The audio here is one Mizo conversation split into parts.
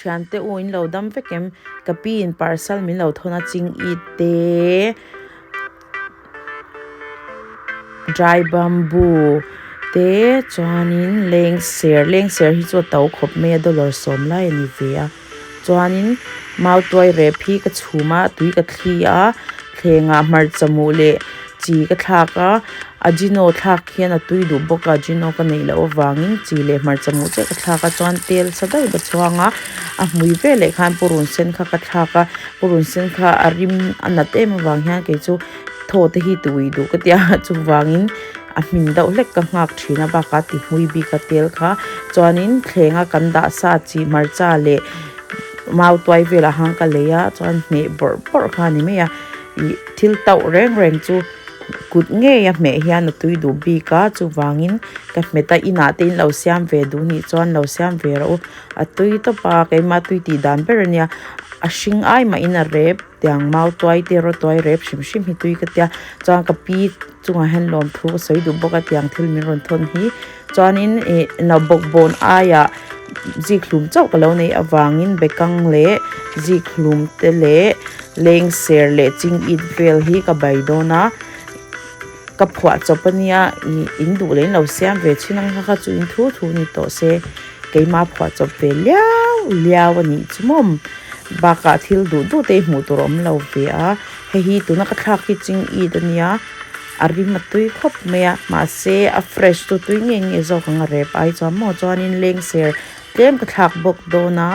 Thiante u in lo dam vek em? Ka pi in parcel min lo thawn a ching i te dry bamboo te chuanin lengser lengser hi chu a to khawp mai a dollar sawm lai a ni ve a chuanin mautuai rep hi ka chhum a tui ka thli a thleng ah hmarcha mu leh chi ka thlak a ajino thlak hian a tui duh bawk a ajino ka neih loh avangin chi leh hmarcha mu chiah ka thlak a chuan tel sa deuh ka chhuang a a hmui veleh khan purun sen kha ka thlak a purun sen kha a rim a nat em avang hian kei chu thaw te hi ti ui duh ka tia chuvangin a hmin deuh hlek ka nghak thin a bakah ti hmui bik a tel kha chuanin thlenga kan dah sa chi hmarcha leh mau tuai velah khan ka lei a chuan hmeh bawrh bawrh kha a ni mai a ih thil tauh reng reng chu kut ngei a hmeh hian a tui duh bik a chuvangin ka hmet a inah te in lo siam ve duh nih chuan lo siam ve rawh u a tui tawp a keimah tui tih dan ber a nia a hring ai mahin a rep. Tiang mau tuai te rawt tuai rep hrim hrim hi tui ka tia chuan ka pi chungah hian lawmthu ka sawi duh bawk a tiang thil min rawn thawn hi chuanin ih no bawkbawn aiah zikhlum chauh ka lo neih avangin bekang leh zikhlum te leh lengser leh ching it vel hi ka bai dawn a ka phuah chawp ania ih in duh leh in lo siam ve thin ang kha kha chu in thu thu ni tawh se keimah phuah chawp ve liau liau a nih chu mawm. Bakah thil duh duh te hi hmuh tur a awm lo ve a hei hi tuna ka thlak hi ching it a nia a rim a tui khawp mai a mahse a fresh chu tui nge nge zawk ang a rep ai chuan maw chuanin lengser tlem ka thlak bawk dawn a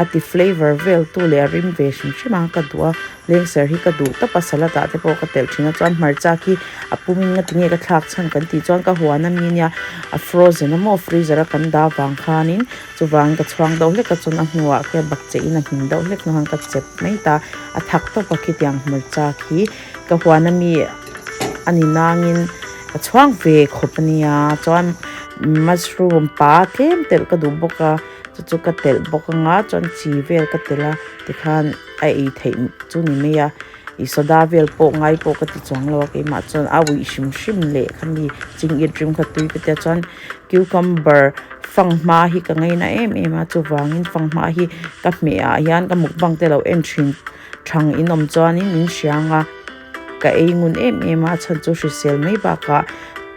a ti flavour vel tu leh a rim ve hrim hrim ang ka duh a lengser hi ka duh tawp a salad ah te pawh ka telh thin a chuan hmarcha khi a pumin nga tinge ka thlak chhan kan tih chuan ka huan ami ania a frozen a maw freezer a kan dah vang khanin Chuvangin ka chhuang deuh hlek a chuan a hnuah khian bakcheh in a hmin deuh hlek hnu khan ka chep mai ta a thak tawp a khitiang hmarcha khi ka huan ami a ni nangin ka chhuang ve khawp a nia chuan mushroom pa tlem telh ka duh bawk a chu chu ka telh bawk anga chuan chi vel ka telh a tikhan a ei theih chu ni mai a. Ih soda vel pawh ngai pawh ka ti chuang lo a keimah chuan a uih hrim hrim leh khami ching it rim kha tui ka tia chuan cucumber fanghma hi ka ngaina em em a chuvangin fanghma hi ka hmeh ah hian ka mukbang te lo en thin thang in awm chuanin min hriang a ka ei ngun em em a a chhan chu hrisel mai bakah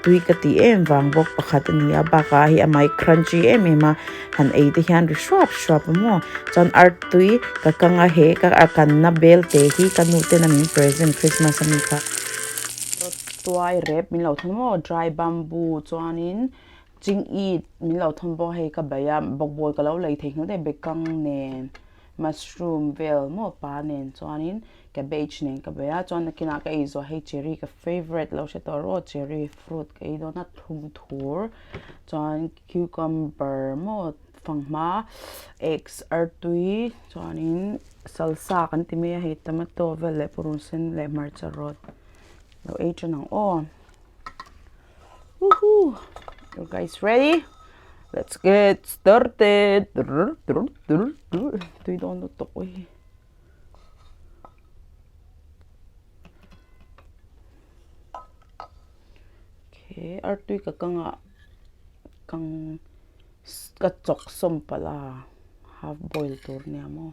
tui ka tih em vang bawk pakhat a ni a bakah hei amah hi crunchy em em a. Han ei te hian ri hruap hruap a maw chuan artui ka kang a he ka a kanna bel te hi ka nu ten a min present christmas ami kha rawt tuai rep min lo thawn maw dry bamboo chuanin ching it min lo thawn bawk a hei ka bei a bawkbawi ka lo lei thei nghal daih bekang nen mushroom vel maw pa nen chuanin cabbage nen ka bei a chuan nakinah ka ei zawh hei cherry ka favourite lo hre tawh rawh cherry fruit ka ei dawn a thlum thur chuan cucumber maw fanghma eggs artui chuanin salsa kan ti mai a hei tomato vel leh purun sen leh hmarcha rawt lo ei tan ang aw woohoo you guys ready let's get started tui dawn lutuk ui. He artui ka kang ah kang ka chawk sawm palh a half boil tur nia maw.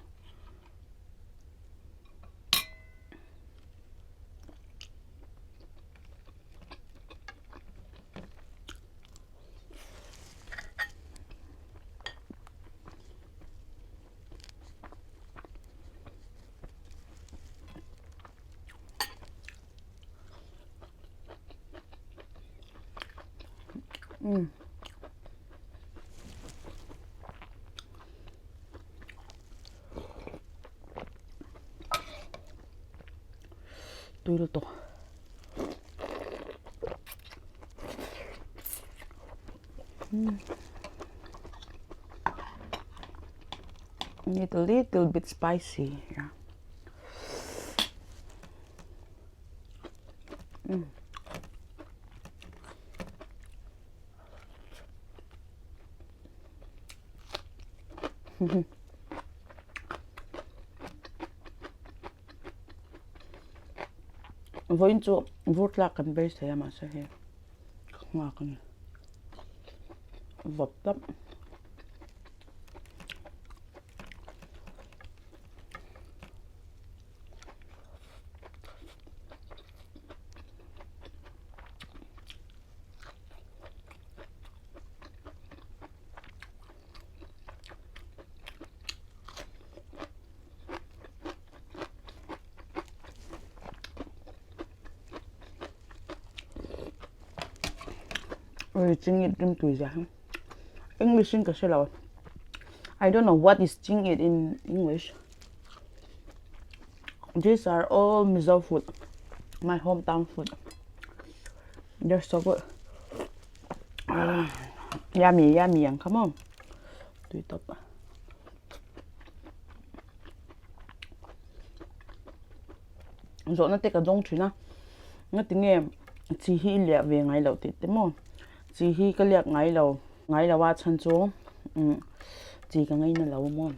Tui lutuk. Need a little bit spicy. Yeah. Mm. Vawiin chu vur tlak kan beisei a mahse hei ka nghak a ni vawp tawp. Ui chingit rim tui zia hi English in ka hre lo I don't know what is chingit in English these are all Mizo food my hometown food they're so good yummy yummy ang kha maw tui tawp. Zawhna te ka dawng thin a ngatinge chi hi i liah ve ngai loh tih te maw chi hi ka liak ngai lo ngai lo a chhan chu umm chi ka ngaina lo maw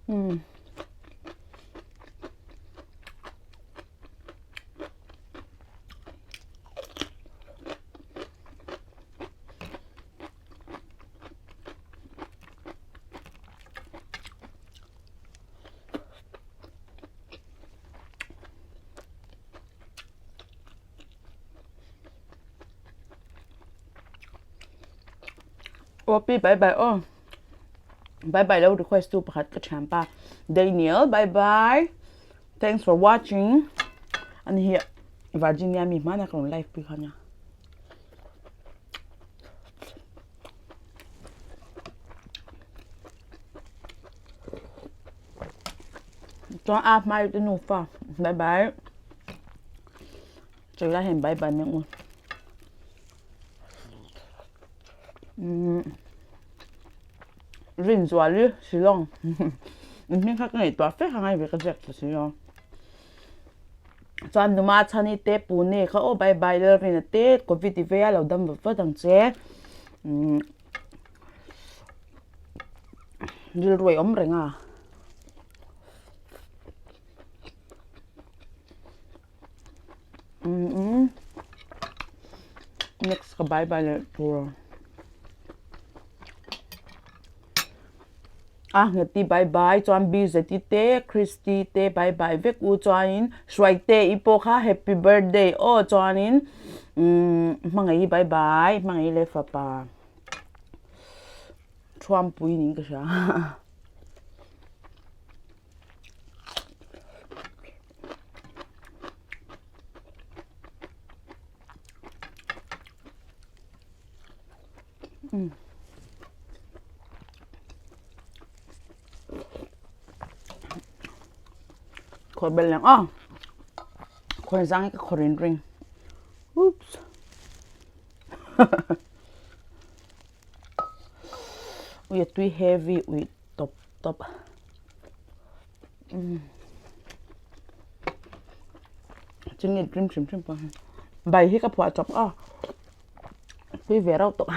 umm. Aw pi bye bye aw bye bye lo request tu pakhat ka thianpa Daniel bye bye. Thanks for watching. Ani hi Virginia mi hmana ka rawn live pui kha nia. Chuan a hmai te nufa bye bye. Chawilai hian bye bye mai ang u. Rinzuali Shillong in hming kha ka ngaihtuah fek a ngai ve ka ziak ta si lo. Chuan numa chhani te Pune kha aw bye bye Lalrina te Covid i vei a lo dam vat vat ang che. Rilru a awm reng a. Next ka bye bye leh tur. A Ngheti bye bye chuan BZI te Christy te bye bye vek u chuanin Hruaite i pawh kha happy birthday aw chuanin umm Hmangaih bye bye Hmangaih leh fapa Thuampui niin ka hria. Khawr bel leng aw khawr zang hi ka khawr in ring oops ui a tui heavy ui tawp tawp chingit rim hrim hrim pawh hi bai hi ka phuah chawp a tui ve reuh tawh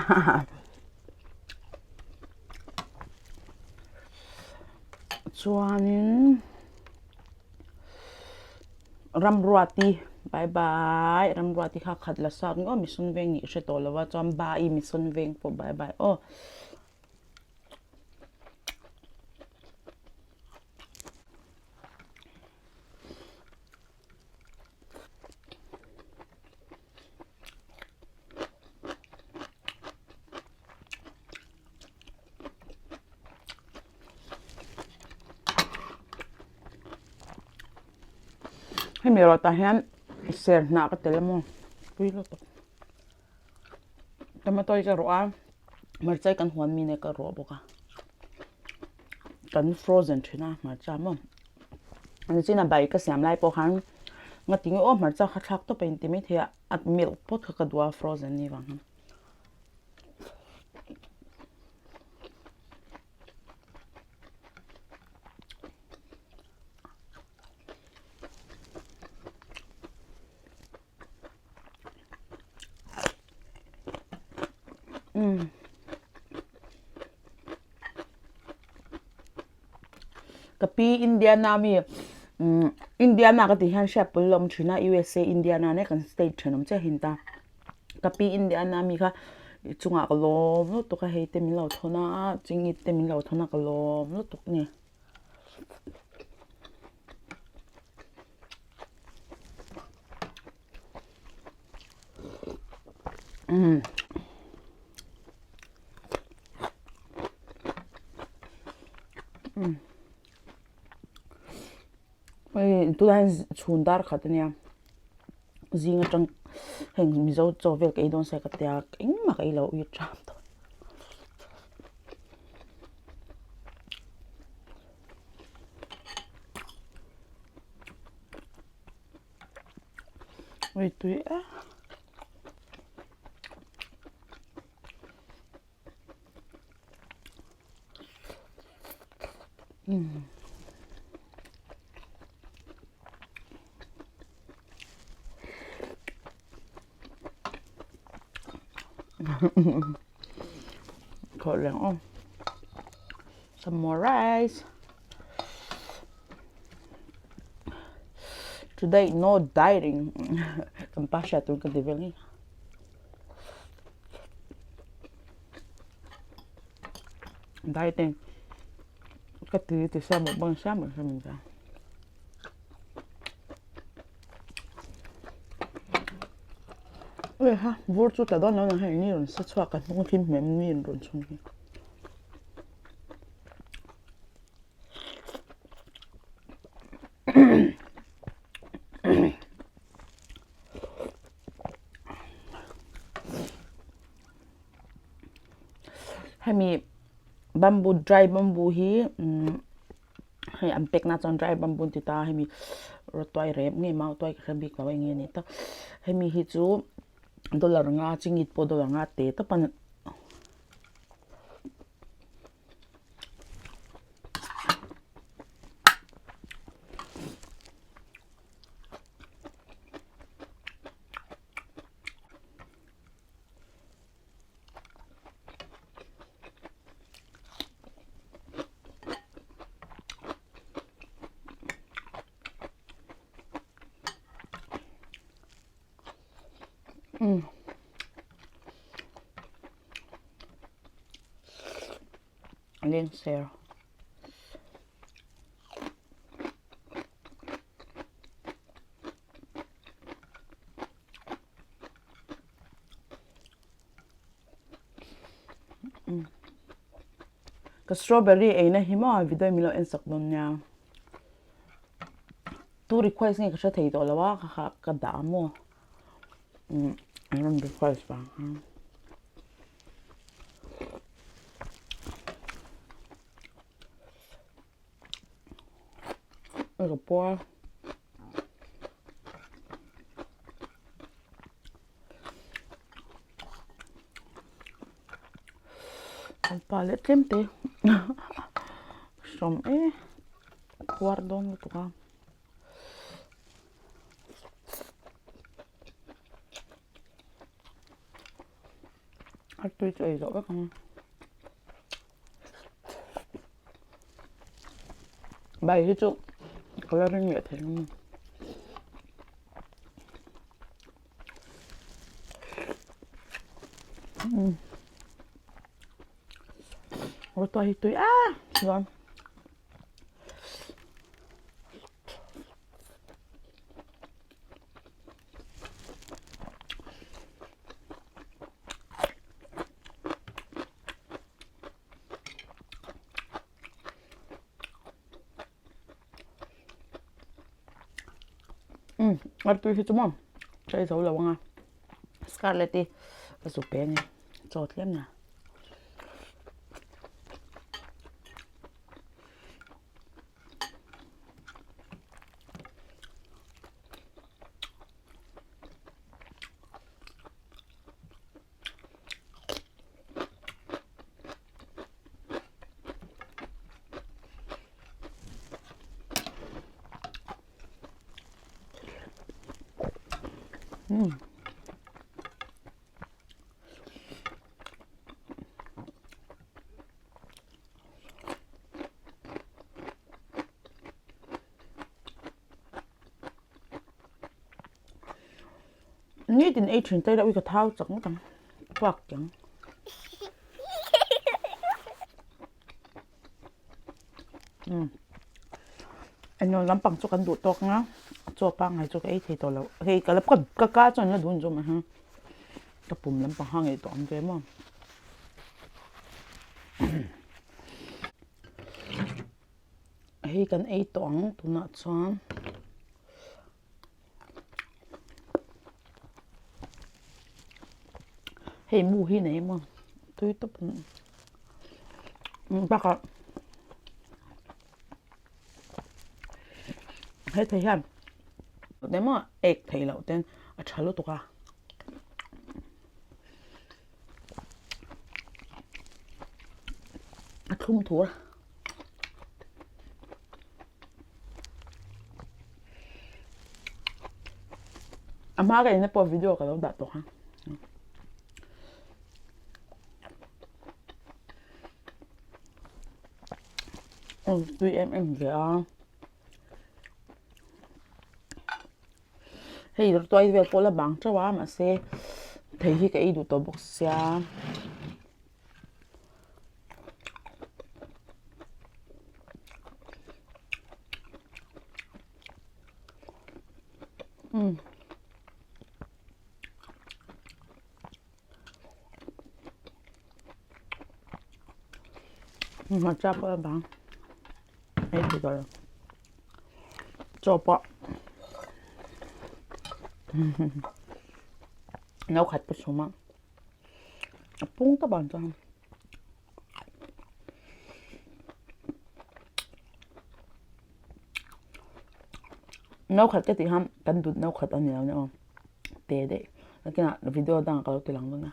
chuanin Ramruati bye bye Ramruati kha khat la sat ngawt mission veng nih hre tawh lo a chuan ba i mission veng pawh bye bye aw. Hemi erawh tah hian ser hnah ka tel a maw pui lutuk tomato hi ka rawh a hmarcha hi kan huan mi nen ka rawh bawk a kan frozen thin a hmarcha maw nichin a bai ka siam lai pawh khan ngatinge aw hmarcha kha thlak tawp a inti maithei a a milk phawt kha ka duh a frozen ni vang hian. Ka pi Indiana mi Indiana ka tih hian hriatpui la awm thin a USA Indiana nia kan state thenawm chiah hi ni ta. Ka pi Indiana mi kha chungah ka lawm lutuk a hei te min lo thawn a chingit te min lo thawn a ka lawm lutuk a ni. Umm. Tunah hian chhun dar khat ania zing atang heng mizo chaw vel ka ei dawn se ka tia engmah ka ei lo ui ṭam tawh. Ui tui e. Khawh leh ang aw. Some more rice. Today no dieting. Kan pa hriat tur ka ti vel ngei. Dieting ka ti ti sia mukbang siam ang hrim ta. Ui ha, vur chu tla dawn lo nang hei ni rawn sa chhuak ka hnung hlim hmel ni rawn chhung hi. Hemi bamboo dry bamboo hi umm hei an pek na chuan dry bamboo an ti ta a hemi rawtuai rep nge mautuai ka hre bik lo a eng nge ni tak hemi hi chu dollar nga chingit pawh dollar nga te tawp a ni. Lengser. Ka strawberry eina hi maw video min lo en sak dawn nia. Tu request nge ka hre thei tawh lo a ka ka dah a maw. Umm an rawn request vang khan. Ka puar. An pa leh tlem te hrawm e puar dawn lutuk a. A tui chu ei zawh vek ang. Bai hi chu ka la ring leh thei ang. Rawtuai hi tui a chuan. Umm artui hi chu maw ka ei zo lo ang a scarlet hi ka zu pe a ni chaw tlem nia. Umm. Nitin ei thin ta ila ui ka thau chak ngawt ang puak ang. Umm englo lampang chu kan duh tawk ang a chaw pangngai chu ka ei thei tawh lo hei ka la ka ka chuan la dun zawm ang ka pum lampang hang ei tawh ang ve maw. Hei kan ei tawh ang tunah chuan. Hei mu hi nei maw tui tawp bakah hethei hian emaw ek theih loh ten a tha lutuk a. A thlum thur a. A hma ka inna pawh video ka lo dah tawh a. Tui em em ve a. Hei tuai vel pawh la bang teuh a mahse thei hi ka ei duh tawh bawk sia. Umm. Hmarcha pawh a bang ei thei tawh lo chaw pawh no khat ka chhum a a pung tawp ang chuan no khat ka tih khan kan dut no khat a ni lo nia aw te daih nakinah video dangah ka lo ti lang dawn a.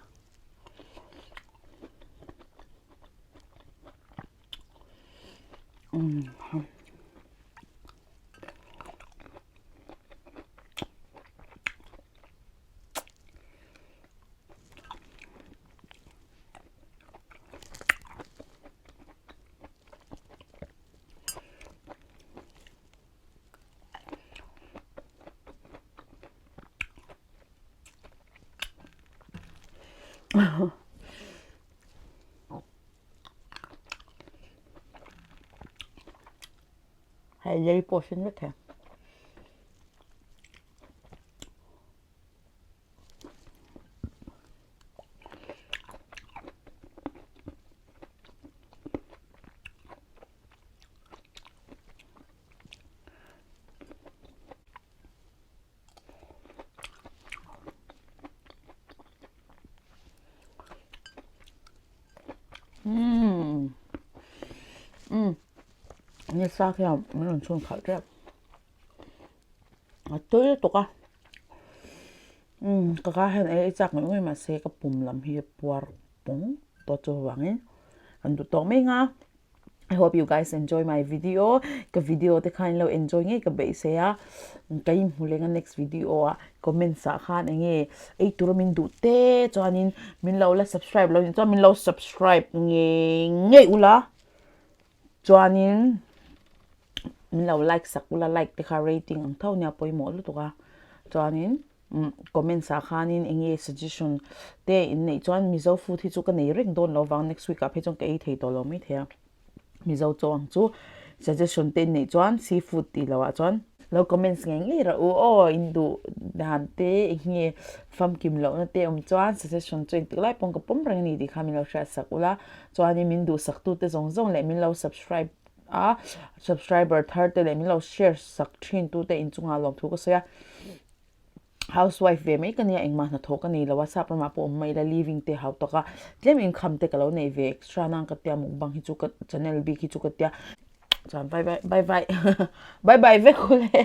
Hei lei pawh a hring vek thei. Umm umm nisa khian min rawn chhun khalh tep a tui lutuk a umm ka ka hian ei chak ngawih ngawih mahse ka pum lam hi a puar pawng tawh chuvangin kan duh tawk mai ang a. I hope you guys enjoy my video. Ka video te khan lo enjoy ngei ka beisei a. Ka in hmu leng a next video a comments ah khan enge ei tur min duh te chuanin min lo la subscribe lo chuan min lo subscribe ngei ngei ula. Chuanin min lo like sak ula like te kha rating ang tho nia pawimawh lutuk a. Chuanin Comments ah khanin enge suggestion te in neih chuan Mizo food hi chu ka nei reng dawn lo vang next week ah phei chuan ka ei thei tawh lo mai thei a Mizo chaw ang chu suggestion te in neih chuan seafood tih loh ah chuan lo comments ngei ngei rawh u aw in duh dan te enge famkim loh na te awm chuan suggestion chu engtik lai pawn ka pawm reng a ni tih kha min lo hriat sak ula chuanin min duhsak tu te zawng zawng leh min lo subscribe a subscriber thar te leh min lo share sak thin tu te inchungah lawmthu ka sawi a. Housewife ve mai ka nia engmah hnathawh ka nei lo a sap ramah pawh awm mai ila living te hau tak a tlem inkham te ka lo nei ve extra nan ka tia mukbang hi chu ka channel bik hi chu ka tia chuan bye bye bye bye bye bye vek ule.